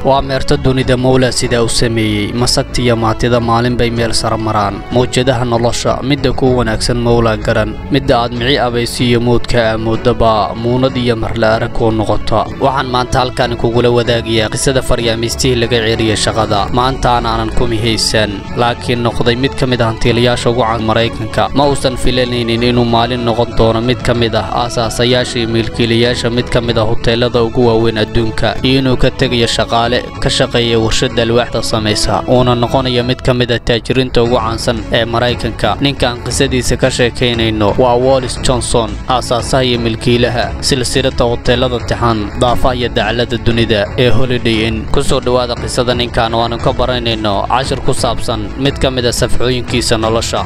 Waa meerto dunida Mowla sidaa u sameeyey, masagtiyo maatida maalin bay meel sara maraan. Mawjadaha nolosha midda ku wanaagsan Mowla garan, midda aad mici abaysiiyo moodka aamoodaba muunad iyo marla arag kuu noqota. Waxaan maanta halkan kugula wadaagayaa qisada faryaamiistihii laga ceeriyey shaqada, maantaan aanan ku mihaysan, laakiin noqday mid ka mid ah hantiilayaasha ugu caan Maraykanka. Ma uusan filanaynin inuu maalin noqon doono mid ka mid ah aasaasayaasha iyo milkiilayaasha mid ka mid ah huteelada ugu waaweyn adduunka, iyo inuu ka tegayo shaqaale ka shaqeeya warshadda alwaaxda samaysa, uuna noqonayo mid ka mid ah taajiriinta ugu caansan ee Maraykanka. Ninkaan qisadiisa ka sheekaynayno waa Wallis Johnson, aasaasaha iyo milkiilaha silsilada huteelada tixan daafaha iyo dacallada dunida ee Holiday Inn. Ku soo dhowaada qisada ninkan oo aanu ka baranayno cashir ku saabsan mid ka mid ah safxooyinkiisa nolosha.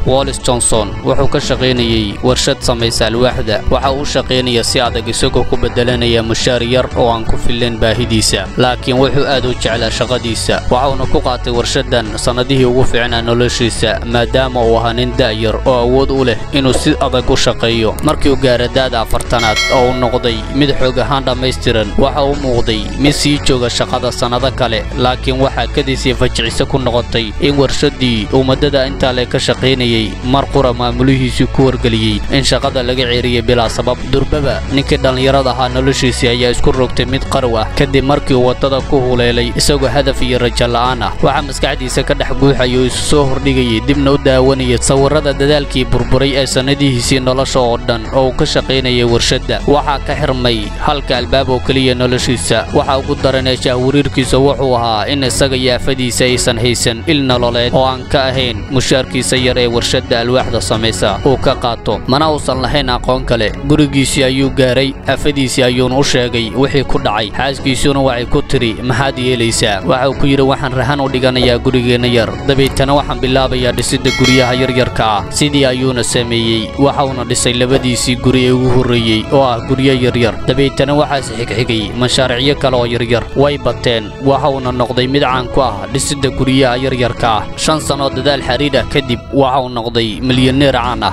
Wallis Johnson wuxuu ka shaqaynayay warshad samaysa alwaaxda. Waxa uu shaqaynaya si adag, isagoo ku bedelanaya mushaar yar oo aan ku fillayn baahidiisa, laakiin wuxuu aad u jeclaa shaqadiisa. Waxauna ku qaatay warshaddan sannadihii ugu fiicnaa noloshiisa, maadaama uu ahaa nin da'yar oo awood u leh inuu si adag u shaqeeyo. Markii uu gaaray da'da 40aad oo uu noqday mid xoog ahaan dhammaystiran, waxa uu muuqday mid sii jooga shaqada sannado kale, laakiin waxaa kadiisii fajiciso ku noqotay in warshaddii uu muddada intaa le ka shaqaynayay mar qura maamulihiisii ku wargeliyey in shaqada laga ceeriyey bilaa sabab. Durbaba ninkii dhallinyarada ahaa noloshiisii ayaa isku rogtay mid qarow ah, kadib markii uu waddada ku huleelay isagoo hadaf iyo rajo la'aan ah. Waxaa maskaxdiisa ka dhex guuxaya oo isu soo hordhigayay, dibna u daawanayay sawirrada dadaalkii burburay ee sannadihiisii nolosha oo dhan oo uu ka shaqaynayay warshadda. Waxaa ka xirmay halka albaab oo keliya noloshiisa. Waxa ugu daran ee shahwariirkiisa wuxuu ahaa in isaga iyo afadiisa aysan haysan il nololeed oo aan ka ahayn mushaarkiisa yar ee warshadda alwaaxda samaysa uu ka qaato, mana uusan lahayn aqoon kale. Gurigiisii ayuu gaaray, afadiisii ayuuna u sheegay wixii ku dhacay. Xaaskiisuna waxay ku tiri, maxaad yeelaysaa? Waxa uu ku yidhi, waxaan rahan u dhiganayaa gurigeenna yar, dabeetana waxaan bilaabayaa dhisidda guryaha yaryarka ah. Sidii ayuuna sameeyey, waxauna dhisay labadiisii guri ee ugu horreeyey oo ah guryo yaryar. Dabeetana waxaas xigxigay mashaariicyo kale oo yaryar, way bateen, waxauna noqday mid caan ku ah dhisidda guryaha yaryarka ah. 5 sano dadaal xiriir ah kadib, waxa uu noqday milyaneer caan ah.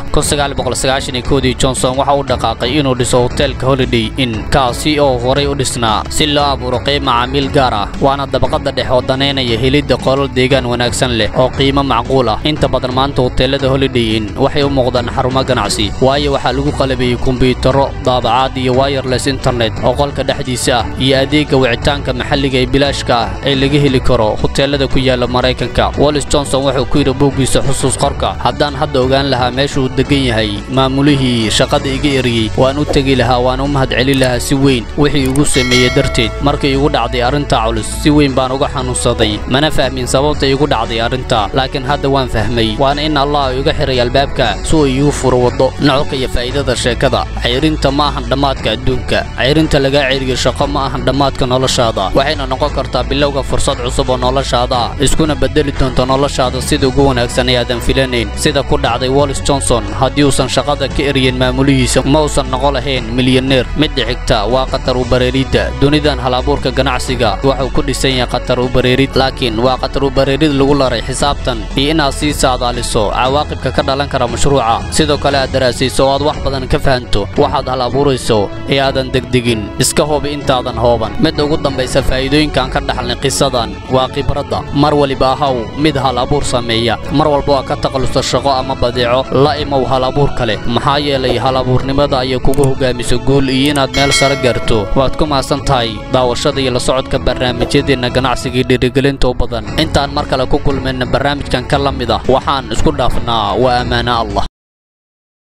1991dii Johnson waxa uu dhaqaaqay inuu dhiso hoteelka Holiday Inn, kaasi oo horay u dhisnaa, si loo abuuro qayb macaamiil gaar ah, waana dabaqada dhexe oo danaynaya helidda qolal deegaan wanaagsan leh oo qiimo macquul ah. Inta badan maanta hoteelada Holiday Inn waxay u muuqdaan xarumo ganacsi, waayo waxaa lagu qalabeeyey kumbuyuutarro, daabacaad iyo wireless internet oo qolka dhexdiisa ah, iyo adeegga wicitaanka maxalliga ee bilaashka ah ee laga heli karo hoteelada ku yaala Maraykanka. Wallis Johnson wuxuu ku yidhi buuggiisa xusuus qorka, haddaan hadda ogaan lahaa meesha uu degan yahay maamulihii shaqada iga eriyey, waan u tegi lahaa, waan u mahadcelin lahaa si weyn wixii igu sameeyey darteed. Markii igu dhacday arrintaa culus, si weyn baan uga xanuunsaday, mana fahmin sababta igu dhacday arrintaa, laakiin hadda waan fahmay, waana in Allah iga xiray albaabka si uu iigu furo waddo. Nuxurka iyo faa'iidada sheekada: ceyrinta ma ahan dhammaadka adduunka. Ceyrinta lagaa ceyriyo shaqo ma ahan dhammaadka noloshaada, waxayna noqon kartaa bilowga fursad cusub oo noloshaada ah, iskuna bedeli doonto noloshaada sida ugu wanaagsan ee aadan filanayn, sida ku dhacday Wallis Johnson. Haddii uusan shaqada ka eryin maamulihiisa, ma uusan noqon lahayn milyaneer. Midda xigta waa khatar u bareeridda. Dunidan hal-abuurka ganacsiga wuxuu ku dhisan yahay khatar u bareerid, laakiin waa khatar u bareerid lagu laray xisaabtan iyo inaad sii saadaaliso cawaaqibka ka dhalan kara mashruuca. Sidoo kale aad daraasayso oo aad wax badan ka fahanto waxaad hal abuurayso ee aadan degdegin. Iska hubi intaadan hooban. Midda ugu dambaysa faa'iidooyinkan ka dhaxalnay qisadan waa khibradda. Mar waliba ahaw mid hal abuur sameeya. Mar walba waa ka takhalusta shaqo ama badeeco, la imow hal abuur kale, maxaa yeelay hal abuurnimada ayay kugu hogaamiso guul iyo inaad meel sare gaarto. Waad ku mahadsan tahay daawashada iyo la socodka barnaamijyadeenna ganacsigii dhiirigelinta u badan. Intaan mar kale ku kulmayna barnaamijkan ka la mid ah, waxaan isku dhaafnaa waa ammaano Allah.